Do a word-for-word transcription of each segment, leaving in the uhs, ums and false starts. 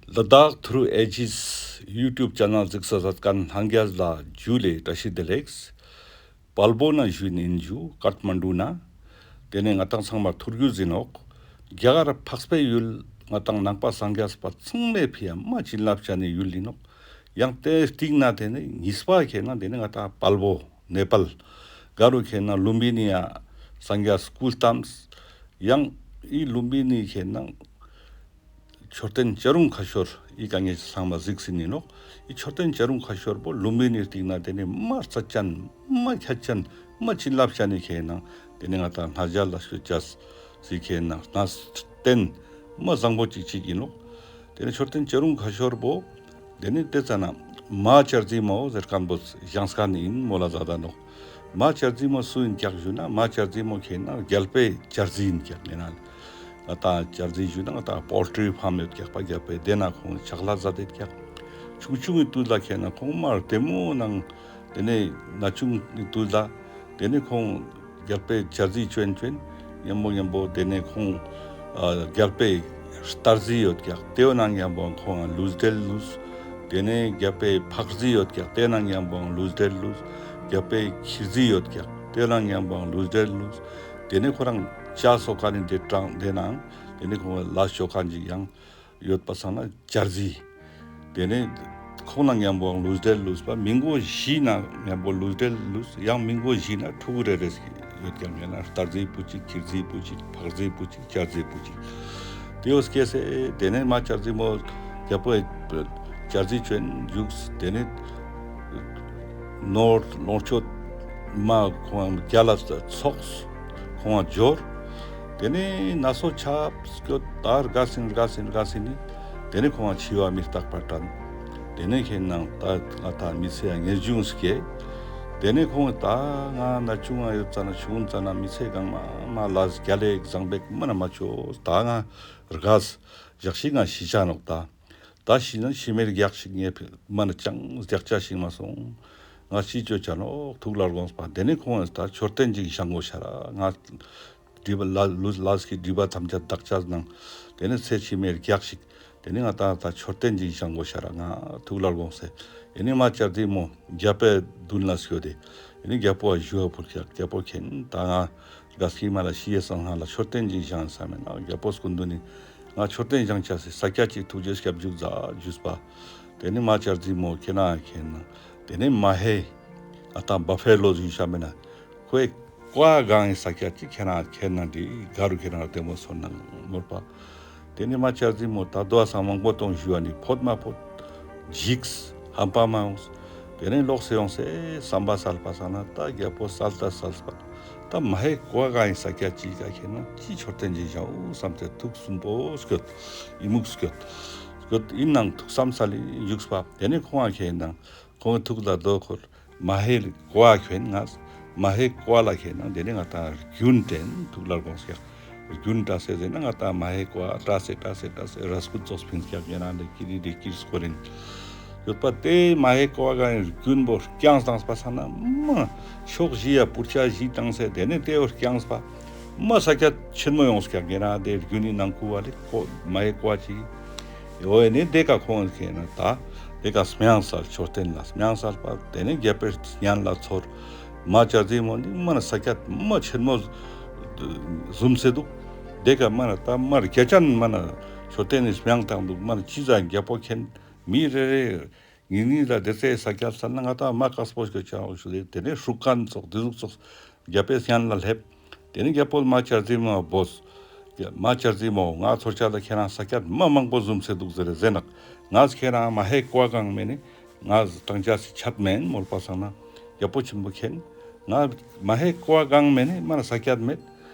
ལ་དྭགས་ཐུརུ་ཨེ་ཇིས་ཡུ་ཊུབ་ཆེ་ནལ་གཟིགས་ས་མཛད་མཁན་ལྷན་རྒྱས་ལ་ཇུ་ལེ་བཀྲ་ཤིས་བདེ་ལེགས། བལ་པོ་ན་བཞུགས་ཨིན་ཇུ་ཀཏ་མན་ཌུ་ན། ཏེ་ནེ་ང་ཏང་ཚང་མ་ཐུགས་རྒྱུས་ཨིན་ནོག། རྒྱ་གར་འཕགས་པའི་ཡུལ་ང་ཏང་ནང་པ་སངས་རྒྱས་པ་ཚང་མའི་ཕི་ཡ་མ་བྱིན་རླབས་ཅན་ནི་ཡུལ་ཨིན་ནོག། ཡང་ཏེ་སྟིང་ན་ཏེ་ནེ་གཉིས་པ་ཁེ་ན་ཏེ་ནེ་ང་ཏང་བལ་པོ་ནེ་པཱལ་ག་རུ་ཁེ་ན་ལུམ་བི་ནི་ཡ་སངས་རྒྱས་སྐུ་བལྟམས། ཡང་འི་ལུམ་བི་ནི་ཁེ་ན་མཆོད་རྟེན་བྱ་རུང་ཁ་ཤོར་འི་ཀ་ངེ་ཚང་མ་གཟིགས་ཨིན་ནོག། འི་མཆོད་རྟེན་བྱ་རུང་ཁ་ཤོར་པོ་ལུམ་བི་ནི་སྟིང་ན་ཏེ་ནེ་མ་རྩ་ཅན་མ་ཁྱད་ཅན་མ་བྱིན་རླབས་ཅན་ནི་ཁེ་ན་ཏེ་ནེ་ང་ཏང་ང་རྒྱལ་ལ་སྐྱོད་ཅེས་སི་ཁེ་ན་གནས་རྟེན་མ་བཟང་པོ་ཅིག་ཅིག་ཨིན་ནོག། ཏེ་ནེ་མཆོད་རྟེན་བྱ་རུང་ཁ་ཤོར་པོ་ཏེ་ནེ་ཏེ་ཙ་ན་མ་ལྕགས་རྫི་མོ་ཟེར་མཁན་པོ་བཞེངས་མཁན་ཨིན་མོལ་ལ་མཛད་ད་ནོག། མ་ལྕགས་རྫི་མོ་སུ་ཨིན་ཀྱག་ཞུ་ན་མ་ལྕགས་རྫི་མོ་ཁེ་ན་རྒྱལ་པོའི་ལྕགས་རྫི་ཨིན་ཀྱག། ཨིན་ན་ང་ཏང་ལྕགས་རྫི་ཞུ་ན་ང་ཏང་པོལ་ཊྲི་ཕཱམ་ཡོད་ཀྱག་པ་རྒྱལ་པོའི་ཏེ་ན་ཁོང་ཕྱག་ལས་མཛད་དེ་ཀྱག། ཆུང་ཆུང་གི་དུས་ལ་ཁེ་ན་ཁོང་མ་རྡེ་མོ་ནང་ཏེ་ནེ་ན་ཆུང་གི་དུས་ལ་ཏེ་ནེ་ཁོང་རྒྱལ་པོའི་ལྕགས་རྫི་ཅོན་ཅོན་ཉམ་པོ་ཉམ་པོ་ཏེ་ནེ་ཁོང་ཨ་རྒྱལ་པོའི་རྟ་རྫི་ཡོད་ཀྱག། ཏེའི་ནང་ཉམ་པོ་ཁོང་ལུས་བྲེལ་ལུས། ཏེ་ནེ་རྒྱལ་པོའི་ཕག་རྫི་ཡོད་ཀྱག། ཏེའི་ནང་ཉམ་པོ་ལུས་བྲེལ་ལུས། རྒྱལ་པོའི་ཁྱི་རྫི་ཡོད་ཀྱག། ཏེའི་ནང་ཉམ་པོ་ལུས་བྲེལ་ལུས། ཏེ་ནེ་ཁོ་རང་ལྕགས་སོ་ཁན་ནི་ཏེ་ཀྲང་ཏེ་ནང་ཏེ་ནེ་ཁོང་ལ་ཤོ་ཁན་ཅིག་ཡང་ཡོད་པ་སང་ན་ལྕགས་རྫི། ཏེ་ནེ་ཁོང་ལ་ཉམ་པོ་ལུས་བྲེལ་ལུས་པ་མི་མགོ་བཞི་ན་ཉམ་པོ་ལུས་བྲེལ་ལུས། ཡང་མི་མགོ་བཞི་ན་ཕྲུ་གུ་རེ་རེ་ཡོད་ཀྱག། ཨིན་ན་རྟ་རྫི་བུ་གཅིག་ཁྱི་རྫི་བུ་གཅིག་ཕག་རྫི་བུ་གཅིག་ལྕགས་རྫི་བུ་གཅིག། ཏེའོ་སྐྱེས་སེ་ཏེ་ནེ་མ་ལྕགས་རྫི་མོ་རྒྱལ་པོའི་ལྕགས་རྫི་ཅོན་བཞུགས། ཏེ་ནེ་ནོར་ནོར་མཆོད་མ་ཁོང་རྒྱལ་ལ་ཚོགས་ཁོང་འབྱོར། ཏེ་ནེ་ན་སོ་ཆབ་སྐྱོད་ད་རྒས་ཨིན་རྒས་ཨིན་རྒས་ཨིན་ནི་ཏེ་ནེ་ཁོང་འཆི་བ་མི་རྟག་པ་དྲན། ཏེ་ནེ་ཁེ་ན་ད་ང་ཏང་མི་ཚེ་ཡང་ངེས་འབྱུང་སྐྱེ། ཏེ་ནེ་ཁོང་ད་ང་ན་ཆུང་ང་ཡོད་ཙ་ན་ཆུང་ཙ་ན་མི་ཚེ་གང་མ་མ་ལ་རྒྱལ་ལེ་བཟང་པེག་མ་ན་མ་ཅོས། ད་ང་རྒས་ཞག་ཞིག་ང་ཤི་ཆ་ནོག་ད། ད་ཤི་ན་ཤི་མེར་རྒྱག་ཞིག་ངས་མ་ན་ཅང་རྒྱག་ཆ་ཞིག་མ་སོང་། ང་ཤི་ཅོ་ཆ་ནོག་ཐུགས་ལ་དགོངས་པ། ཏེ་ནེ་ཁོང་ད་མཆོད་རྟེན་ཅིག་བཞེངས་དགོས་ཤ་ར་ང་སྒྲིབ་པ་ལ་ལུས་ལས་ཀྱི་སྒྲིབ་པ་ཐམས་ཅད་དག་ཆ་ནང་ཏེ་ནེ་ཚེ་ཕྱི་མའི་རྒྱག་ཞིག། ཏེ་ནེ་ང་ད་ད་མཆོད་རྟེན་ཅིག་བཞེངས་དགོས་ཤ་ར་ང་ཐུགས་ལ་དགོངས་སེ། ཨེ་ནེ་མ་ལྕགས་རྫི་མོ་རྒྱལ་པོའི་མདུན་ལ་སྐྱོད་དེ། ཨེ་ནེ་རྒྱལ་པོ་ཞུ་བ་ཕུལ་ཀྱག། རྒྱལ་པོ་མཁྱེན། ད་ང་རྒས་ཀྱི་མ་ལ་ཤི་ཡེ་སང་ང་ལ་མཆོད་རྟེན་ཅིག་བཞེངས་ས་མེད་ན། རྒྱལ་པོ་སྐུ་མདུན་ནི་ང་མཆོད་རྟེན་བཞེངས་ཆ་སི་ས་ཀྱད་ཅིག་ཐུགས་རྗེ་སྐྱབས་འཇུག་མཛད་ཞུས་པ། ཏེ་ནེ་མ་ལྕགས་རྫི་མོ་ཁྱེད་རང་མཁྱེན་ན། ཏེ་ནེ་མ་ཧེ་ཨ་ད་བ་ཕེ་ལོ་ཞུས་ས་མེད་ན། ཁོའི་ཀོ་གང་ས་ཀྱད་ཅིག་ཁྱེད་རང་མཁྱེན་ན་འདི་ག་རུ་ཁྱེད་རང་ལྟད་མོ་སོང་ན་མོལ་པ། ཏེ་ནེ་མ་ལྕགས་རྫི་མོ་ད་དོ་སང་མང་པོ་གཏོང་ཞུ་བ་ནི་ཕོད་མ་ཕོད། འཇིགས་ཧམ་པ་མ་ཡོངས། ཏེ་ནེ་ལོག་སེ་ཡོངས་སེ་བསམ་པ་གསལ་པ་སང་ན་ད་རྒྱལ་པོ་གསལ་ད་གསལ་པ། ད་མ་ཧེ་ཀོ་གང་ས་ཀྱད་ཅིག་ག་ཁྱེད་རང་ཅི་མཆོད་རྟེན་ཅིག་བཞེངས་འོ་བསམ་སྟེ་ཐུགས་སུན་པོ་སྐྱོད། ཡི་མུག་སྐྱོད། སྐྱོད་ཨིན་ནང་ཐུགས་བསམ་ས་ལེ་བཞུགས་པ། ཏེ་ནེ་ཁོང་ང་ཁྱེད་ནང་ཁོང་ཐུགས་ལ་རྡོ་འཁོར། མ་ཧེ་ཀོ་ཁྱེད་ནང་མ་ཧེ་ཀོ་ལ་ཁྱེད་ནང་ཏེ་ནེ་ང་ཏང་རྒྱུན་དྲན་ཐུགས་ལ་དགོངས་ཀྱག། རྒྱུན་བཀྲ་ཤིས་ཟེར་ན་ང་ཏང་མ་ཧེ་ཀོ་བཀྲ་ཤིས་བཀྲ་ཤིས་བཀྲ་ཤིས་ར་སྐུ་ཙོགས་ཕིན་ཀྱག། ཡང་ན་ཏེ་ཀི་རི་རི་ཀིར་སྐོར་རིན་ཡོད་པ། ཏེ་མ་ཧེ་ཀོ་གང་རྒྱུན་པོ་རྐྱང་བཏངས་པ་སང་ན་མ་ཕྱོགས་བཞི་ཡ་པུར་ཆ་བཞི་བཏངས་སེ་ཏེ་ནེ་ཏེ་བོ་རྐྱངས་པ་མ་ས་ཀྱད་ཆེན་མོ་ཡོངས་ཀྱག། ཡང་ན་ཏེ་རྒྱུན་ནི་ནང་ཁུ་བ་ལེ་ཀོ་མ་ཧེ་ཀོ་ཅིག། འོ་ཨེ་ནེ་ཏེ་ཀ་ཁོང་ཁྱེད་ན་ད་ཏེ་ཀ་སྨྱང་སལ། མཆོད་རྟེན་ལ་སྨྱང་སལ་པ། ཏེ་ནེ་རྒྱལ་པོའི་སྙན་ལ་ཚོར། མ་ལྕགས་རྫི་མོ་ནི་མ་ན་ས་ཀྱད་མ་ཆེན་མོ་ཟུམ་སེ་འདུག། ཏེ་ཀ་མ་ན་ད་མ་རྒྱ་ཅན་མ་ན་མཆོད་རྟེན་ནི་སྨྱང་བཏང་འདུག། མ་ན་ཅི་ཟ་རྒྱལ་པོ་མཁྱེན། མི་རེ་རེ་ཉིས་ཉིས་ལ་ཏེ་ཚེ་ས་ཀྱད་སལ་ན་ང་ཏང་མ་ཀགས་པོ་ཞིག་ཆ་འོ་ཞུ་ལེ། ཏེ་ནེ་ཧྲུག་ཁན་ཙོགས་ཏེ་ཟུག་ཙོགས་རྒྱལ་པོའི་སྙན་ལ་སླེབས། ཏེ་ནེ་རྒྱལ་པོ་མ་ལྕགས་རྫི་མོ་བོས། མ་ལྕགས་རྫི་མོ་ང་ཚོར་ཆ་ལ་ཁྱེད་རང་ས་ཀྱད་མ་མང་པོ་ཟུམ་སེ་འདུག་ཟེར་རེ་ཟེར་ནག། ང་ཁྱེད་རང་མ་ཧེ་ཀོ་གང་མེ་ནི་ང་བཏང་ཆ་སི་ཆད་མེན་མོལ་པ་སང་ན་རྒྱལ་པོ་ཆེན་པོ་མཁྱེན། ང་མ་ཧེ་ཀོ་གང་མེ་ནི་མ་ན་ས་ཀྱད་མེད།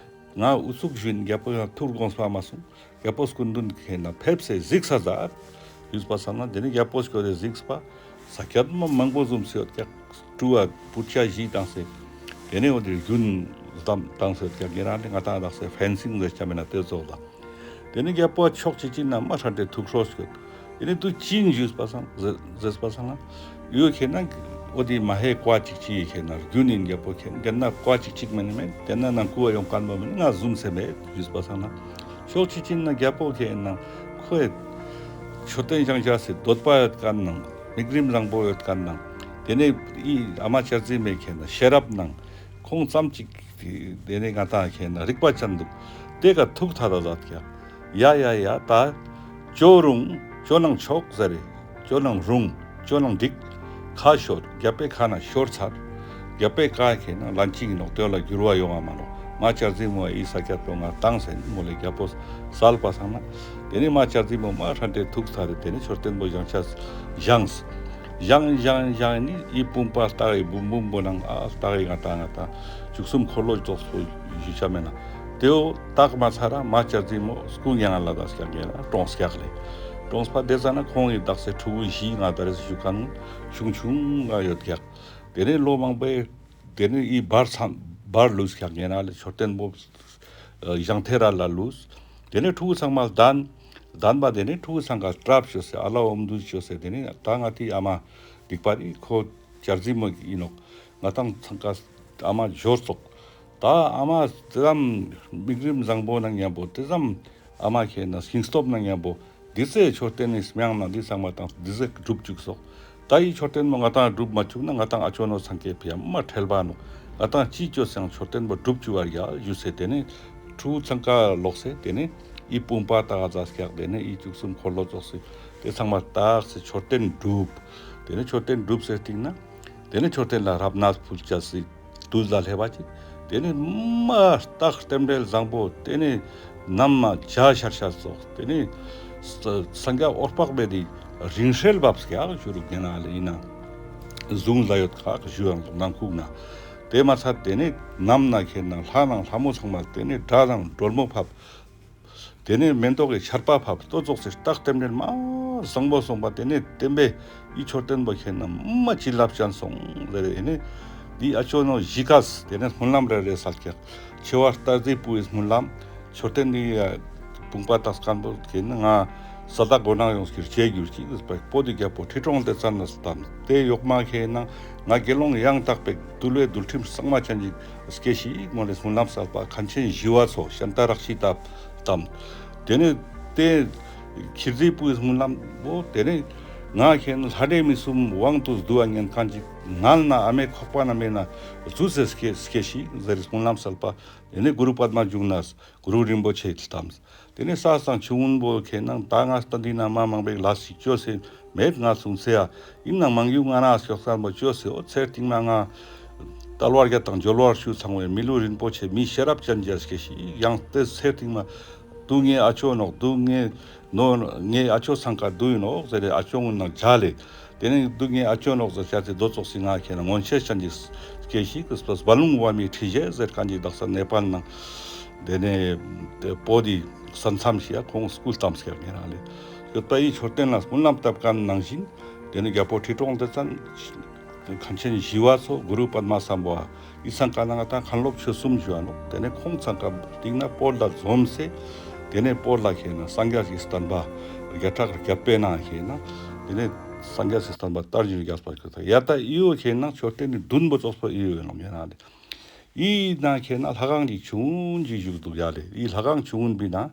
ང་ཨུ་ཚུགས་ཞུ་ཨིན། རྒྱལ་པོ་ཡང་ཐུགས་དགོངས་པ་མ་སོང་། རྒྱལ་པོ་སྐུ་མདུན་ཁྱེད་ན་ཕེབས་སེ་གཟིགས་ས་མཛད་ཞུས་པ་སང་ན་ཏེ་ནེ་རྒྱལ་པོ་སྐྱོད་དེ་གཟིགས་པ། ས་ཀྱད་མ་མང་པོ་ཟུམ་སེ་ཡོད་ཀྱག། ཀྲུ་བ་པུར་ཆ་བཞི་བཏངས་སེ། ཏེ་ནེ་འོ་ཏེ་རྒྱུན་བཏང་སེ་ཡོད་ཀྱག། ཡང་ན་ང་ཏང་དག་སེ་ཕེན་སིང་ཟེར་ཆ་མེད་ན་ཏེ་ཙོགས་ལ། ཏེ་ནེ་རྒྱལ་པོ་ཕྱོགས་ཅིག་ཅིག་ན་མ་ཧྲན་ཏེ་ཐུགས་ཁྲོ་སྐྱོད། ཏེ་ནེ་དུ་ཅི་ཨིན་ཞུས་པ་སང་ཟེར་པ་སང་ན། ཡོད་ཁྱེད་ན་འོ་ཏེ་མ་ཧེ་ཀོ་ཅིག་ཅིག་ཁྱེད་ན་རྒྱུན་ཨིན། རྒྱལ་པོ་མཁྱེན། ཏེ་ན་ཀོ་ཅིག་ཅིག་མེ་ནི་མེད། ཏེ་ན་ནང་ཁུ་བ་ཡོང་ཁན་པོ་མེ་ནི་ང་ཟུམ་སེ་མེད་ཞུས་པ་སང་ན། ཕྱོགས་ཅིག་ཅིག་ན་རྒྱལ་པོ་ཁྱེད་ན་ཁོའི་ མཆོད་རྟེན་བཞེངས་ཅེས་སི་འདོད་པ་ཡོད་ཁན་ནང་དམིགས་རིམ་བཟང་པོ་ཡོད་ཁན་ནང་ཏེ་ནེ་ཨི་ཨ་མ་བཅར་རྫི་མོའི་ཁེ་ན་ཤེས་རབ་ནང་ཁོང་ཙམ་ཅིག་ཏེ་ནེ་ང་ཏང་ཁེ་ན་རིག་པ་ཅན་དུག། ཏེ་ཀ་ཐུག་ཐད་ད་ཛད་ཀྱག། ཡ་ཡ་ཡ་ད་ཅོ་རུང་ཅོ་ནང་ཆོག་ཟེར་རེ། ཅོ་ནང་རུང་ཅོ་ནང་འགྲིག། ཁ་ཤོར། རྒྱབ་པའི་ཁ་ན་ཤོར་ཚར། རྒྱབ་པའི་ཁ་ཁེ་ན་ལན་ཅིག་ཨིན་ནོག། ཏེ་ལ་འགྱུར་བ་ཡོང་ང་མ་ནོག། མ་བཅར་རྫི་མོ་ཨི་ས་སྐྱ་པོ་ང་ཏང་སེ་མོ་ལེ་རྒྱལ་པོ་སལ་པ་སང་ན། ཏེ་ནེ་མ་བཅར་རྫི་མོ་མ་ཧྲན་ཏེ་ཐུག་ཚར་རེ། ཏེ་ནེ་མཆོད་རྟེན་པོ་བཞེངས་ཅེས་བཞེངས། བཞེངས་བཞེངས་བཞེངས་ནི་ཨི་བུམ་པ་ལྟ་གི་བུམ་བུམ་པོ་ནང་ཨ་ལྟ་གི་ང་ཏང་ང་ཏང་བཅུ་གསུམ་འཁོར་ལོ་ཙོགས་པོ་ཞུ་ཆ་མེད་ན། ཏེའོ་བཏགས་མ་ཚར་ར་མ་བཅར་རྫི་མོ་སྐུ་མྱ་ངན་ལས་འདས་ཀྱག། ཉེ་ལ་གྲོངས་ཀྱག་ལེ། གྲོངས་པ་ཏེ་ཟ་ན་ཁོང་གི་བདག་སེ་ཕྲུ་གུ་བཞི་ང་ད་རེས་ཞུ་ཁན་ཆུང་ཆུང་ང་ཡོད་ཀྱག། ཏེ་ནེ་ལོ་མང་པོའི་ཏེ་ནེ་ཨི་བར་ཚང་བར་ལུས་ཀྱག། ཉེ་ན་ལེ་མཆོད་རྟེན་པོ་བཞེངས་ཐད་ར་ལ་ལུས། ཏེ་ནེ་ཕྲུ་གུ་ཚང་མ་ལྡན། ལྡན་པ་ཏེ་ནེ་ཕྲུ་གུ་ཚང་ཀ་གྲབས་ཅོས་སེ་ཨ་ལ་འོམ་དུ་ཅོས་སེ་ཏེ་ནེ་ད་ང་ཏི་ཨ་མ་སྡིག་པ་རི་ཁོ་བཅར་རྫི་མོ་ཨིན་ནོག། ང་ཏང་ཚང་ཀ་ཨ་མ་འབྱོར་ཙོག། ད་ཨ་མ་ཏེ་ཙམ་དམིགས་རིམ་བཟང་པོ་ནང་མཉམ་པོ་ཏེ་ཙམ་ཨ་མ་ཁེ་ན་སྙིང་སྟོབས་ནང་མཉམ་པོ་ཏེ་ཙེ་མཆོད་རྟེན་ནི་སྨྱང་ན་ཏེ་ཚང་མ་ཏང་ཏེ་ཙེ་གྲུབ་བཅུག་སོག། ད་ཨི་མཆོད་རྟེན་མོ་ང་ཏང་གྲུབ་མ་བཅུག་ན་ང་ཏང་ཨ་ཅོ་ནོ་ཚང་ཀའི་ཕི་ཡ་མ་ཁྲེལ་བ་ནོག། ང་ཏང་ཅི་ཅོས་སང་མཆོད་རྟེན་པོ་གྲུབ་བཅུག་པར་ཡ་ཞུས་སེ་ཏེ་ནེ་ཕྲུ་གུ་ཚང་ཀ་ལོག་སེ་ཏེ་ནེ་ཨི་བུམ་པ་ལྟ་ག་ཛད་ཀྱག། ཏེ་ནེ་ཨི་བཅུ་གསུམ་འཁོར་ལོ་ཙོགས་སེ་ཏེ་ཚང་མ་བཏགས་སེ་མཆོད་རྟེན་གྲུབ། ཏེ་ནེ་མཆོད་རྟེན་གྲུབ་སེ་སྟིང་ན་ཏེ་ནེ་མཆོད་རྟེན་ལ་རབ་གནས་ཕུལ་ཅེས་སི་དུས་ལ་སླེབས་པ་ཅིག། ཏེ་ནེ་མ་རྟགས་རྟེན་འབྲེལ་བཟང་པོ་ཏེ་ནེ་ནམ་མ་ཇ་ཤར་ཤར་སོགས་ཏེ་ནེ་ས་སངས་རྒྱས་འོད་དཔག་མེད་དི་རིང་བསྲེལ་བབས་ཀྱག་ཞུ་རུག། ཉེ་ན་ལེ་ཨིན་ན་གཟུངས་ལ་ཡོད་ཁག་ཞུ་ཡང་ནང་ཁུག་ན། ཏེ་མ་ཚད་ཏེ་ནེ་ནམ་ན་ཁེ་ན་ལྷ་ནང་ལྷ་མོ་ཚང་མ་ཏེ་ནེ་དགྲ་དང་སྒྲོལ་མོ་ཕབ། ཏེ་ནེ་མེ་ཏོག་གི་ཆར་པ་ཕབ། ཏོ་ཙོགས་སེ་རྟགས་རྟེན་འབྲེལ་མ་བཟང་པོ་སོང་པ། ཏེ་ནེ་བསྟན་པའི་ཨི་མཆོད་རྟེན་པོ་ཁེ་ན་མ་བྱིན་རླབས་ཅན་སོང་ཟེར་རེ། ཏེ་ནེ་འདི་ཨ་ཅོ་ནོ་གཞིས་ཀ་ཏེ་ནེ་སྨོན་ལམ་རེ་རེ་སལ་ཀྱག། ཆེ་བ་རྟ་རྫི་བུའི་སྨོན་ལམ། མཆོད་རྟེན་འདི་བུམ་པ་བཏགས་ཁན་པོ་ཁེ་ན་ང་ས་བདག་མགོ་ནག་ཡོངས་ཀྱི་རྗེས་འཇུག་ཅིག་པོ་ཏི་རྒྱལ་པོ་ཁྲི་སྲོང་ལྡེ་བཙན་ལ་བལྟམས། ཏེ་ཡོག་མ་ཁེ་ན་ང་དགེ་སློང་ཡང་དག་པའི་འདུལ་བའི་འདུལ་ཁྲིམས་གཙང་མ་ཅན་ཅིག་སྐྱེ་ཤིག་མོལ་ཏེ་སྨོན་ལམ་སལ་པ་མཁན་ཆེན་ཞི་བ་འཚོ་ཤཱནྟ་རཀྵི་ཏ་བལྟམས། ཏེ་ནེ་ཏེ་ཁྱི་རྫི་བུའི་སྨོན་ལམ་བོ་ཏེ་ནེ་ང་ཁེ་ན་ལྷ་འདྲེ་མི་གསུམ་དབང་དུ་བསྡུ་བ་ཉན་ཁན་ཅིག་ངལ་ན་ཨ་མའི་ཁོག་པ་ན་མེད་ན་ཟུག་སེ་སྐྱེ་སྐྱེ་ཤིག་ཟེར་སྨོན་ལམ་སལ་པ། ཏེ་ནེ་གུ་རུ་པདྨ་འབྱུང་གནས་གུ་རུ་རིན་པོ་ཆེ་བལྟམས། ཏེ་ནེ་ས་སང་ཆུང་ངུན་པོ་ཁེ་ན་ད་ང་ལྟ་འདི་ན་མ་མང་པོའི་ལས་ཤིག་ཅོས་སེ་མེད་ང་སུང་སེ་ཡ། ཨིན་ན་མང་ཡུ་ང་ན་ཤོག་སར་མོ་ཅོས་སེ་འོ་ཚེ་རྟིང་མ་ང་དལ་བ་བརྒྱད་དང་འབྱོལ་བ་བཅུ་ཚང་བའི་མི་ལུས་རིན་པོ་ཆེ་མི་ཤེས་རབ་ཅན་རྒྱས་སྐྱེ་ཤིག། ཡང་ཏེ་ཚེ་རྟིང་མ་དུ་ངའི་ཨ་ཅོ་ནོག། དུ་ངའི་ནོ་ངའི་ཨ་ཅོ་ཚང་ཀ་དུ་ཨིན་ནོག་ཟེར་རེ་ཨ་ཅོ་ངུན་ནང་ཇལ་ལེ། ཏེ་ནེ་དུ་ངའི་ཨ་ཅོ་ནོག་ཟེར་ཤ་ཚེ་དོ་ཙོགས་སི་ང་ཁེ་ན་མངོན་ཤེས་ཅན་གྱི་སྐྱེ་ཤིག་གི་སྤ་སྦ་ལུང་བ་མི་ཁྲི་ཞེ་ཟེར་ཁན་གྱི་དག་ས་ནེ་པཱལ་ནང་ཏེ་ནེ་ཏེ་པོ་ཏི་ས་མཚམས་ཤིག་ཡ་ཁོང་སྐུ་བལྟམས་ཀྱག། ཉེ་རང་ལེ་ཡོད་པ་ཨི་མཆོད་རྟེན་ལ་སྨོན་ལམ་བཏབ་ཁན་ནང་བཞིན་ཏེ་ནེ་རྒྱལ་པོ་ཁྲི་སྲོང་ལྡེ་བཙན་མཁན་ཆེན་ཞི་བ་འཚོ་གུ་རུ་པདྨ་སམ་བྷ་ཨི་ཚང་ཀ་ནང་ང་ཏང་མཁན་སློབ་ཆོས་གསུམ་ཞུ་བ་ནོག། ཏེ་ནེ་ཁོང་ཚང་ཀ་སྟིང་ན་བོད་ལ་འཛོམས་སེ་ཏེ་ནེ་བོད་ལ་ཁེ་ན་སངས་རྒྱས་ཀྱི་བསྟན་པ་བརྒྱ་ཕྲག་བརྒྱ་པའི་ནང་ཁེ་ན་ཏེ་ནེ་སངས་རྒྱས་ཀྱི་བསྟན་པ་དར་ཞིང་རྒྱས་པར་གྱུར་ཏོ། ཡ་ད་ཨི་བོ་ཁེ་ན་མཆོད་རྟེན་ནི་བདུན་པོ་ཙོགས་པོ་ཨི་བོ་ཡོད་ནོག། ཉེ་རང་ལེ་ཨི་ནང་ཁེ་ན་ལྷ་ཁང་གི་ཆུང་ཅིག་བཞུགས་འདུག་ཡ་ལེ། ཨི་ལྷ་ཁང་ཆུང་ངུན་པི་ནང་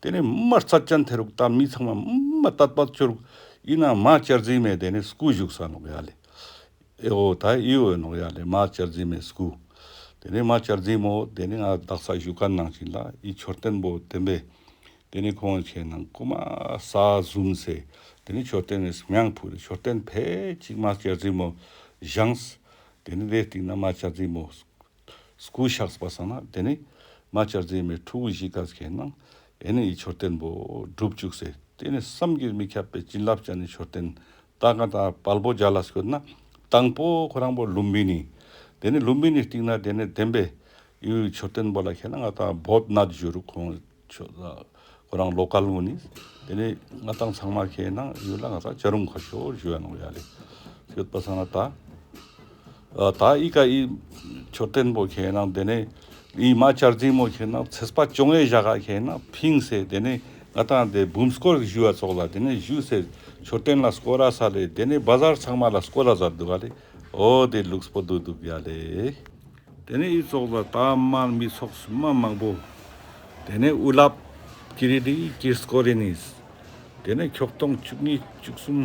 ཏེ་ནེ་མ་རྩ་ཅན་ཐེ་རུག་ད་མི་ཚང་མ་མ་དད་པ་ཅོ་རུག། ཨི་ནང་མ་བཅར་རྫི་མོའི་ཏེ་ནེ་སྐུ་བཞུགས་ས་ནོག་ཡ་ལེ། ཨེ་འོ་ད་ཨི་བོ་ནོག་ཡ་ལེ་མ་བཅར་རྫི་མོའི་སྐུ། ཏེ་ནེ་མ་བཅར་རྫི་མོ་ཏེ་ནེ་ང་དག་ས་ཞུ་ཁན་ནང་བཞིན་ལ་ཨི་མཆོད་རྟེན་པོ་བསྟན་པའི་ཏེ་ནེ་ཁོང་ཁེ་ན་རྐུ་མ་ས་ཟུམ་སེ་ཏེ་ནེ་མཆོད་རྟེན་ནི་སྨྱང་ཕུལ། མཆོད་རྟེན་ཕེ་ཅིག་མ་བཅར་རྫི་མོ་བཞེངས། ཏེ་ནེ་ཏེ་སྟིང་ན་མ་བཅར་རྫི་མོ་སྐུ་གཤེགས་པ་སང་ན་ཏེ་ནེ་མ་བཅར་རྫི་མོའི་ཕྲུ་གུ་ཞིག་ག་ཁེ་ན་ཨེ་ནེ་ཨི་མཆོད་རྟེན་པོ་གྲུབ་བཅུག་སེ་ཏེ་ནེ་བསམ་གྱིས་མི་ཁྱབ་པའི་བྱིན་རླབས་ཅན་ནི་མཆོད་རྟེན་ད་ག་ད་བལ་པོ་རྒྱ་ལ་སྐྱོད་ན་དང་པོ་ཁོ་རང་པོ་ལུམ་བི་ནི། ཏེ་ནེ་ལུམ་བི་ནི་སྟིང་ན་ཏེ་ནེ་བདེན་པའི་ཨི་མཆོད་རྟེན་པོ་ལ་ཁེ་ན་ང་ད་བོད་ནད་ཞུ་རུག་ཁོང་ཆོ་ཁོ་རང་ལོ་ཀལ་ངུན་ནི། ཏེ་ནེ་ང་ཏང་ཚང་མ་ཁེ་ན་ཡུལ་ལ་ང་ཏང་བྱ་རུང་ཁ་ཤོར་ཞུ་ཡ་ནོག་ཡ་ལེ། ཡོད་པ་སང་ན་ད། ཨ་ད་ཨི་ཀ་ཨི་མཆོད་རྟེན་པོ་ཁེ་ན་ཏེ་ནེ་ཨི་མ་བཅར་རྫི་མོ་ཁེ་ན་ཚེས་པ་བཅོ་ལྔའི་ཞག་ག་ཁེ་ན་ཕིངས་སེ་ཏེ་ནེ་ང་ཏང་ཏེ་འབུམ་སྐོར་ཞུ་བ་ཙོགས་ལ་ཏེ་ནེ་ཞུས་སེ་མཆོད་རྟེན་ལ་སྐོར་ར་ས་ལེ་ཏེ་ནེ་བ་ཟར་ཚང་མ་ལ་སྐོར་ར་ཟ་འདུག་ག་ལེ། འོ་ཏེ་ལུགས་པོ་འདུག་འདུག་ཡ་ལེ། ཏེ་ནེ་ཨི་ཙོགས་ལ་ད་མ་མི་ཚོགས་མ་མང་པོ། ཏེ་ནེ་ཨུ་ལབ་ཀྱི་རི་དི་ཀིར་སྐོར་རི་ནིས། དེ་ནས་ཁྱོག་སྟོང་བཅུ་གཉིས་བཅུ་གསུམ་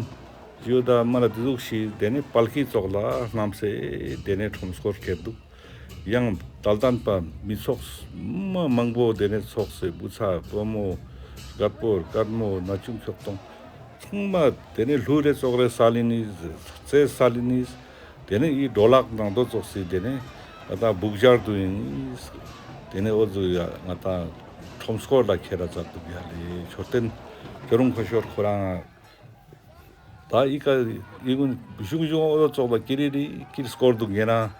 ཡོད་ད་མ་ལ་དེ་ཟུག་ཞིག་དེ་ནས་པལ་ཀི་ཙོགས་ལ་བསྣམས་སེ་དེ་ནས་ཁྲོམ་སྐོར་ཁྱེར་འདུག། ཡང་དད་ལྡན་པ་མི་ཚོགས་མ་མང་པོ་དེ་ནས་ཚོགས་སེ་བུ་ཚ་བུ་མོ་རྒད་པོ་རྒད་མོ་ན་ཆུང་ཁྱོག་སྟོང་ཚང་མ་དེ་ནས་ལྷུ་རེ་ཙོག་རེ་སལ་ལིན་ནིས་རྩེ་སལ་ལིན་ནིས། དེ་ནས་འི་འགྲོ་ལག་ནང་དོ་ཙོགས་སི་དེ་ནས་ང་ཏང་སྦུག་ཞར་དུ་ཡིན། དེ་ནས་འོ་ཟུག་ཡ་ང་ཏང་ཁྲོམ་སྐོར་ལ་ཁྱེར་ར་མཛད་འདུག་ཡ་ལེ། མཆོད་རྟེན་ཁྱོད་རུང་ཁོ་ཤོར་ཁོ་རང་ད་འི་ཀ་འི་གུན་གཞུང་གཞུང་འོ་ཙོགས་ལ་ཀི་རི་རི་ཀིར་སྐོར་འདུག་ངེ་ན།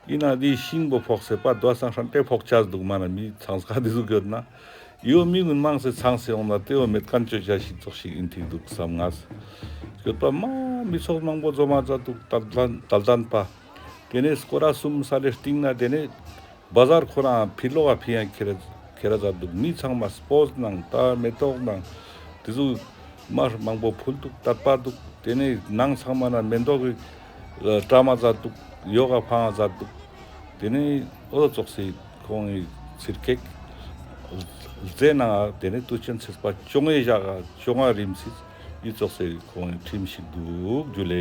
ཡིན་ན་འདི་ཤིང་པོ་ཕོག་སེ་པ་དོ་སང་ཧྲན་ཏེ་ཕོག་ཆ་འདུག་མ་ན་མི་ཚང་ས་ཀ་འདི་ཟུག་ཡོད་ན། ཡོ་མི་གུན་མང་སེ་ཚང་སེ་ཡོང་ན་ཏེ་བོ་མེད་ཁན་ཅོ་ཅ་ཞིག་ཙོགས་ཤིག་ཡིན་ཐིག་འདུག་བསམ་ངས། སྐྱོད་པ་མ་མི་ཚོགས་མང་པོ་འཛོམས་མ་མཛད་འདུག། དད་ལྡན་དད་ལྡན་པ། དེ་ནས་སྐོར་ར་གསུམ་ས་ལེ་སྟིང་ན་དེ་ནས་བ་ཟར་ཁོ་རང་ཕི་ལོག་ག་ཕི་ཡང་ཁྱེར་ཁྱེར་མཛད་འདུག། མི་ཚང་མ་སྤོས་ནང་ད་མེ་ཏོག་ནང་དེ་ཚོ་མར་མང་པོ་ཕུལ་འདུག། དད་པ་འདུག། དེ་ནས་ནང་ཚང་མ་ན་མེ་ཏོག་གི་བཀྲམ་མ་མཛད་འདུག། ཡོག་ག་ཕང་མཛད་འདུག། དེ་ནས་འོ་ཙོགས་སི་ཁོང་གི་ཚིར་ཁེག་རྫས་ནང་དེ་ནས་དུས་ཆེན་ཚེས་པ་བཅོ་ལྔའི་ཞག་ག་བཅོ་ལྔ་རིམ་སྲིད་འི་ཙོགས་སི་ཁོང་གི་ཁྲིམས་ཤིག་འདུག་རྒྱུ་ལེ།